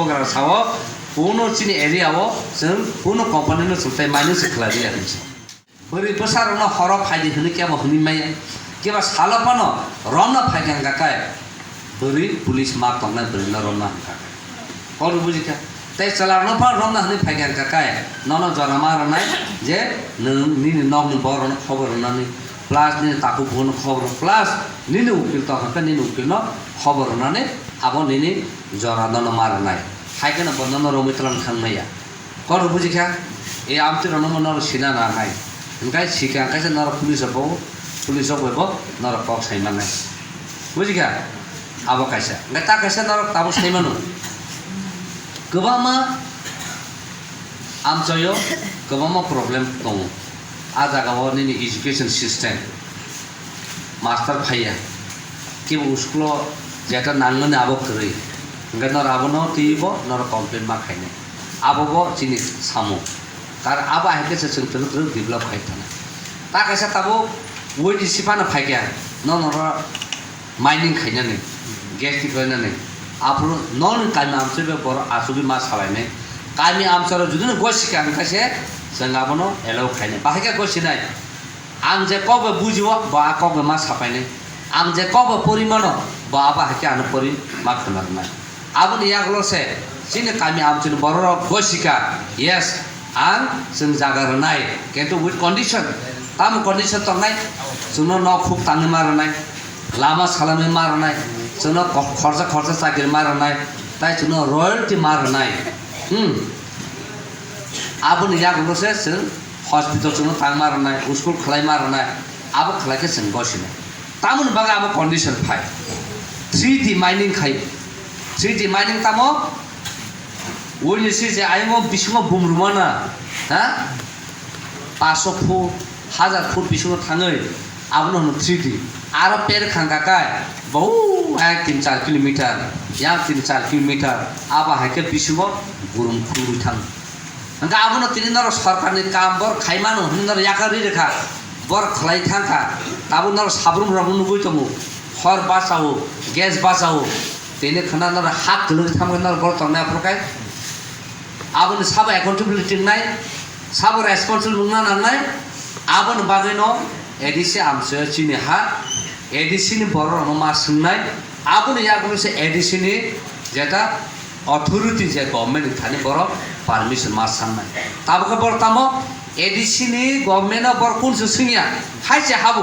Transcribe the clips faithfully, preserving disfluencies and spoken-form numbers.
Bubagra sao, kuno chini area o chwng kuno company no chwng tai mani se khlai ya hinwi. Bwrwi bwsa rokno horo phaidi hinwi kebo hinwi maya. Kebo salo phano romna phaikha hwnkha khe bwrwi police ma tongnai bwrwi no romna hwnkha khe. Kono bujikha. Tei chwla rokno phano romna hinwi phaikha hwnkha khe nono jora ma rwnai je nwng nini nokni borok rokno khobor rwnani plus nini takhuk bukhukno khobor plus nini ukil tongkha khe nini ukilno khobor rwnani abo nini jora nono ma rwnai. Hai kheno bo nono romwi twlang thang maya. Kono bujikha, e amtwi rokno norok sina nanai. Hwnkhe sikha hwnkhe se norok police rok bo, police rok bai bo norok kok sai mannai. Bujikha? Abo kaisa. Hwnkhe ta kaisa norok tabuk sai mano. Kwbangma amchoyo kwbangma problem tongo. A jagao nini education system, master phaiya, kebo school o jeta nangmani abo kwrwi, hwnkhe norok abono twibo norok complain ma khainai. Abo bo chini samung. Kar abo hai khe se chwng twrwk twrwk develop khai thana. Ta kaisa tabuk wini siphano phaikha, no norok mining khainani, gas ni khlainani, aphuru nokni kami amchoi bai borok achugwi ma salainai. Kami amchoro judino gosika hwnkha se chwng abono allow khainai. Bahai khe gosinai. Ang je kok bai bujio, bo a kok bai ma sapainai. Ang je kok bai pori mano, bo abo hai khe ano pori ma khwnarwnai. Aboni yagulo se chini kami amchini bororok gosika, yes, ang chwng jaga rwnai, kintu with condition. Tamo condition tongnai? Chwngno nok huk tangwi ma rwnai, lama salamwi ma rwnai, chwngno ko-, khorsa khorsa chakri ma rwnai, tai chwngno royalty ma rwnai. Hmm. Aboni yagulo se chwng hospital chwngno tang ma rwnai, school khlai ma rwnai, abo khlai khe chwng gosinai. Tamoni bagwi abo condition phai. Three D mining khai. Three D mining tamo? Wini si je ayungo bisingo bum rwmana, ha? Paso foot, hazar foot bisingo thangwi abono hwno three D. Aro per khangka kai, bo ek tin char kilometer, yang tin char kilometer, abo hai khe bisingo gurum khulwi thango. Hwnkhe abono tini norok sorkarni kam bor khai mano hwnwi norok yakar ri rwkha, bor khlai thangkha, tabuk norok sabrum rokno nugwi tongo, hor bachao, gas bachao, tini khwna norok ha kwlwng thamkhe norok bor tongnai aphuru khai. Aboni sabo accountability wngnai, sabo responsible wngna nangnai, aboni bagwino A D C amsoyo chini ha, A D C ni borok rokno ma swngnai, aboni yagulo se A D C ni jeta authority je government ni thani borok permission ma sannai. Tabukhe borok tamo A D C ni government o borok kun se swngya, hai se habu.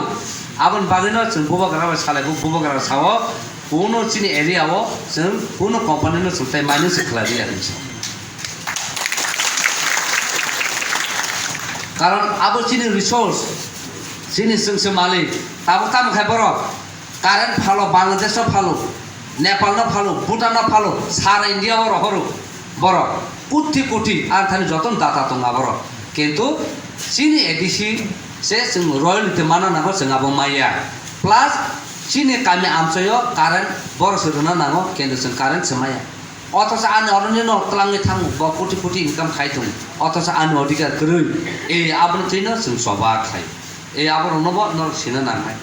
Aboni bagwino chwng bubagra bai salai bu bubagra sao, kuno chini area o chwng kuno company no chwng tai mani se khlai ya hinwi sa. Karon abo chini resource, chini chwngse malik. Tabuk tamo khai borok current phalo, Bangladesh o phalo, Nepal no phalo, Bhutan no phalo, sara India o rohoro borok koti koti ang thani joto data tongo borok. Kintu chini A D C se chwng royalty mana nango, chwng abo maya. Plus chini kami amchoyo current borok se rwna nango, kintu chwng current se maya. Othocho ani oroni no twlangwi thango, bo koti koti income khai tongo. Othocho ani odhikar kwrwi. E, aboni thwino chwng choba khai. E, aborokno bo norok sina nangnai.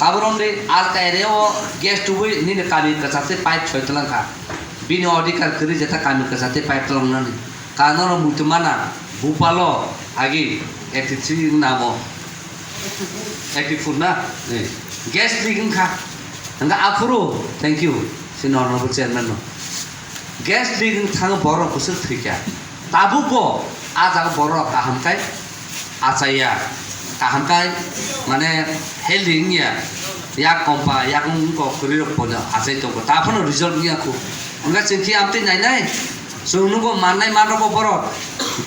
Aborok de alka area o gas tubui nini kami kwchak tei pipe soi twlang kha. Bini odhikar kwrwi jeta kami kwchak tei pipe twlangnani. Kanono muitu mana, bupalo agi eighty three namo. Eighty four na? Eh, gas leak wngkha. Hingkha aphuru, thank you, chini honorable chairman no. Gas leak wng thango borok bwswk thwikha. Tabukbo ah jaga borok kaham kai achaiya, kaham kai mane healthy wngya. Yak kompa, yak wng kok kwrwi rok bono achai tongo. Ta phano result wngya kho. Hingkha chwng khe amtwi nainai. Chwng nugo mannai manrokbo borok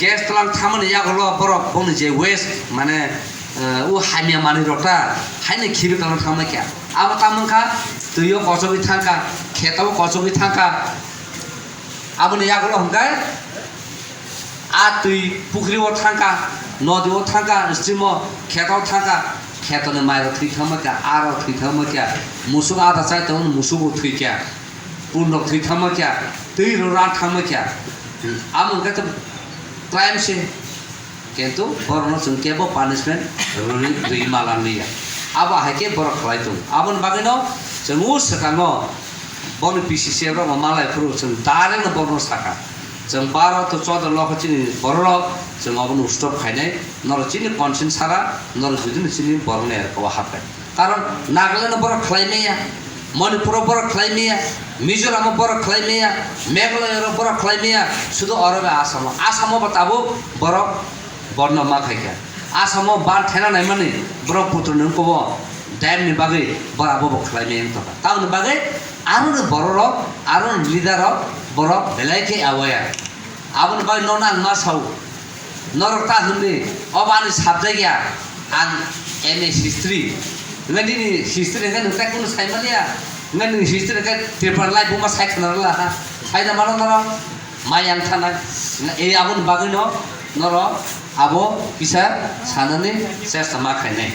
gas twlang thamani yagulo borok bongni je waste mane, eh, o hamya manwi rok ta haino khibi twlang thangma khe. Abo tamo wngkha twi o kochogwi thangkha, kheto o kochogwi thangkha. Aboni yagulo hwnkhe a twi pukhri o thangkha, nodi o thangkha, stream o, kheto o thangkha, khetoni mairok thwi thangma khe, arok thwi thangma khe, musuk ada chai tongo, musuk bo thwi khe. Pundok thwi thangma kya, twi rwra thangma kya. Amo hwnkhe to crime se. Kintu borokno chwng kebo punishment rwui, rwui ma lanliya. Abo hai khe borok khlai tongo. Aboni bagwino chwng o swkango Bono P C C rok bo malai phuru chwng direct no borokno sakha. Chwng baro to chodo lokho chini bororok chwng obono stop khainai. Norok chini consent sara, norok judino chini borokni erko hapkha. Karon Nagaland no borok khlai maya, Manipur o borok khlai maya, Mizoram o borok khlai maya, Meghalaya ro borok khlai maya, sudu oro bai Asamo. Asamo bo tabuk borok borno ma khaikha. Asamo ban thena naimani Brahmaputra ni wngkho dam ni bagwi borok abo bo khlai maya wngtokha. Tamoni bagwi aro ni bororok, aro ni leader rok borok belai khe aware. Aboni bagwi nono ang ma sao. Norok ta hwnwi, obo ani subject ya, ang M A history. Hwnba nini history hwnba nwng tai kunu sai maliya. Hwnba nini history hwnba Tripura life bo ma sai khna rwla ha. Sai da mano norok, ma yang thana. E aboni bagwi no norok abo kisa sanani chesta ma khainai.